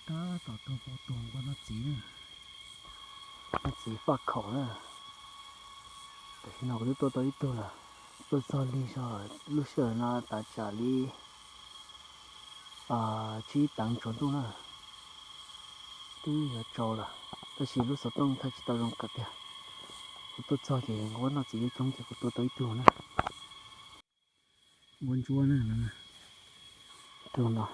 Tab tom tuag pov tuag nquab noj txiv na, noj txiv faj khaum na. Tam sim no kuv twb tua tau ib tug lawm, tuaj txog lig zog lub sij hawm no tav tsam li tsib teev tsaus ntuj na, twb yuav tsaus lawm, tab sis lub xov tooj thaij tsis tau zoo kawg tiag. Kuv tuaj txog ces nquab noj txiv coob coob ces kuv tua tau ib tug na. Nquab ntsuab na, tus no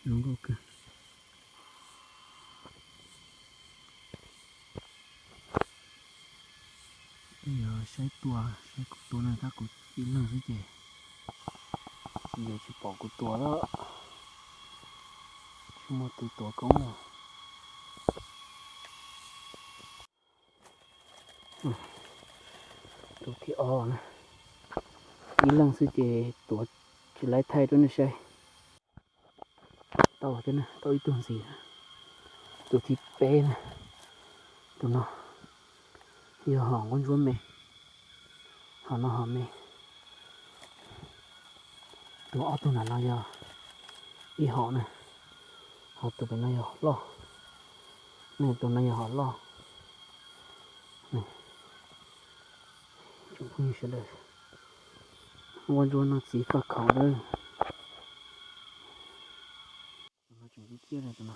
zoo nkauj kawg. Yog saib tua, saib kuv tua na, tab kuv ib leeg xwb ces tsis, tsis pom kuv tua lawm, tsis muaj tus tuav koob na. Tus thib ob na, ib leeg xwb ces tuav tsis laib thaij rau nej saib. Tau thiab na, tau ib tug ntxiv. Tus thib peb na, tus no yog hom nquab ntsuab me, hom no hom me. Tus ob tug nram no yog ib hom na, ho tus pem no yog hom loj. Tus no yog hom loj. Tsoom phooj ywg sawv daws, nquab ntsuab noj txiv faj khaum lawm. Tus no tseem ciaj ciaj li tus no.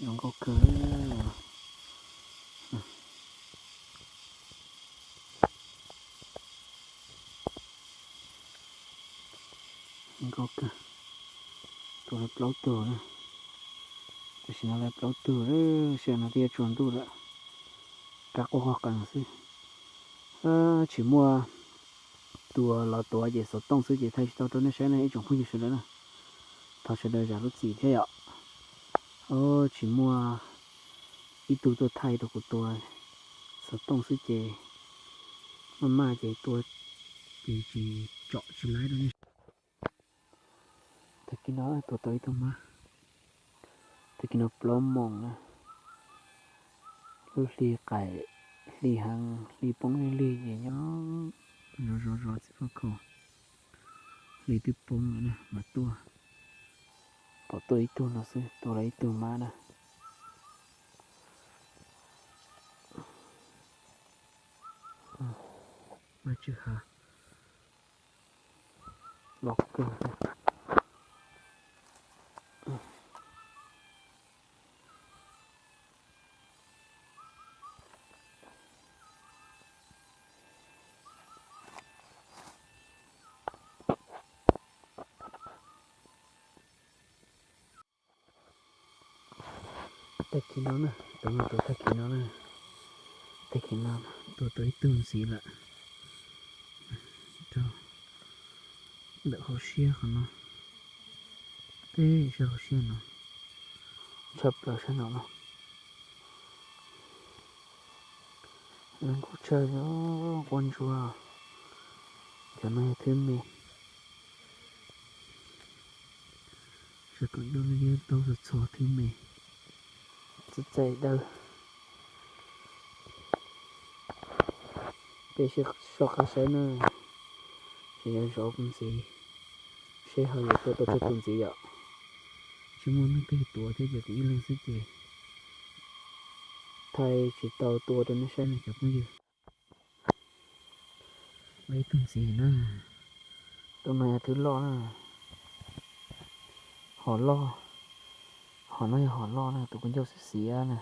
Zoo nkauj kawg. Nkauj kawg. Tua lawv plaub tug na. Tam sim no lawv plaub tug, sij hawm no twb yuav tsaus ntuj lawm. Rab quaj qog qees xwb. Tsis muaj tus los tuav ces xov tooj xwb ces thaij tsis tau rau nej saib na ib tsoom phooj ywg sawv daws na. Thov sawv daws zam lub txim thiab yom. Tsis muaj ib tug tuaj thaij rau kuv tua, xov tooj xwb ces maj maj ces tua ces tsis tsom tsis laib rau nej. Tag kis no tua tau ib tug mab. Tag kis no plaub moos na, lub hli qaim, hli heev, hli poob lig lig ces nyob zov zov zov txiv faj khaum. Hli twb poob lawm na mas tuaj, pom tuaj ib tug no xwb, tua lawm ib tug mab na. Mab tswj hav los kawg. Tag kis no na, tus no tus tag kis no na, tag kis no tua tau ib tug ntxiv lawm. Rau ntawm hauv siab qhov no, teb sab hauv siab no, tshaj plaws sab no no. Zoo nkauj tshaj, nquab ntsuab, cov no yog thwb me. Sawv kom ncauj liab liab taub txho txho thwb me, txaij txaij dawb. Peb soj qab saib na, tseem yuav zov ntxiv, seb ho yuav tua tau tsawg tus ntxiv yom. Tsis muaj leej twg tuav thiab ces kuv ib leeg xwb ces thaij tsis tau tua rau nej saib ne cov phooj ywg. Ib tug ntxiv na, tus no yog thwb loj na, hom loj, hom no yog hom loj na, tus kua ncauj xiav xiav na,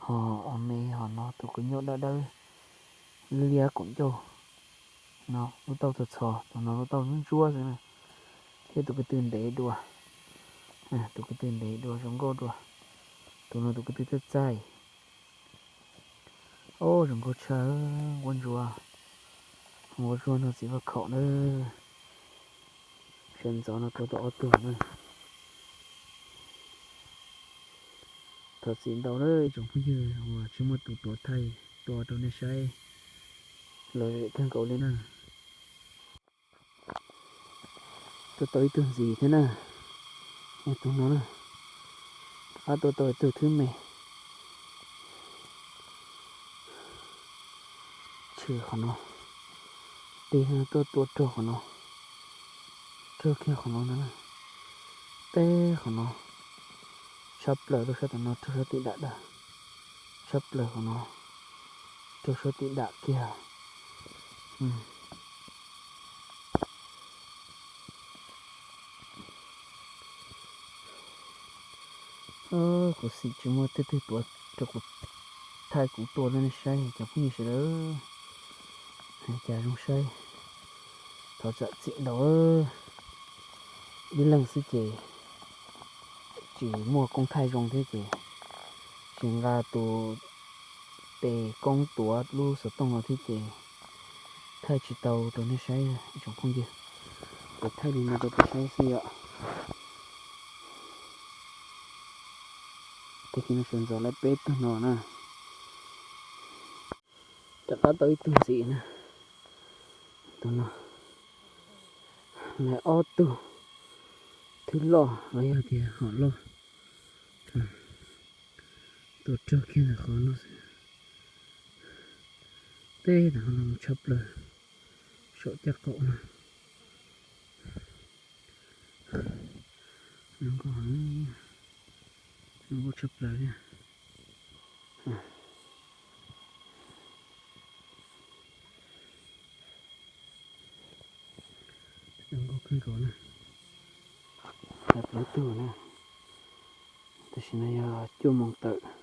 ho hom me hom no tus kua ncauj dawb dawb, liab kaum ncauj, no lub taub txho txho, tus no lub taub ntsuab ntsuab xwb na, thiab tus ko tw ntev dua, tus ko tw ntev dua zoo nkauj dua, tus no tus ko tw txaij txaij. Ob, zoo nkauj tshaj, nquab ntsuab, nquab ntsuab noj txiv faj khaum na. Sawv ntxov no tua tau ob tug na. Thov txim ntau na ib tsoom phooj ywg uas tsis muaj tus tuav thaij tua rau nej saib lom zem kawg nkaus li na. Tua tau ib tug ntxiv thiab na, tus no na, tab tua tau ib tug thwb me. Tshwm qhov no, Tig tuaj tua raug qhov no, raug kiag qhov no na, teb qhov no, tshab plaws rau sab tom no raug sab tim dam dab, tshab plaws qhov no raug sab tim dam kiag. Kuv xim tsis muaj tej twg tuav rau kuv, thaij kuv tua rau nej saib cov phooj ywg sawv daws. Cas zoo saib, thov zam txim ntau. Ib leeg xwb ces tsis muaj koob thaij zoo thiab ces tsis nqa tus tes koob tuav lub xov tooj no thiab ces thaij tsis tau rau nej saib ib tsoom phooj ywg. Ces thaij li no rau peb saib xwb yom. Tag kis no sawv ntxov lawm peb tug no na. Rov qab tau ib tug ntxiv na. Tus no lawv ob tug, thwb loj los yog tias hom loj. Tua raug kiag ntawm qhov no xwb. Teb ntawm qhov no mus tshaj plaws saum caj qaum no. Zoo nkauj, zoo nkauj tshaj plaws thiab. Zoo nkauj kawg nkaus na. Tau plaub tug na. Tam sim no yog cuaj moos tawm.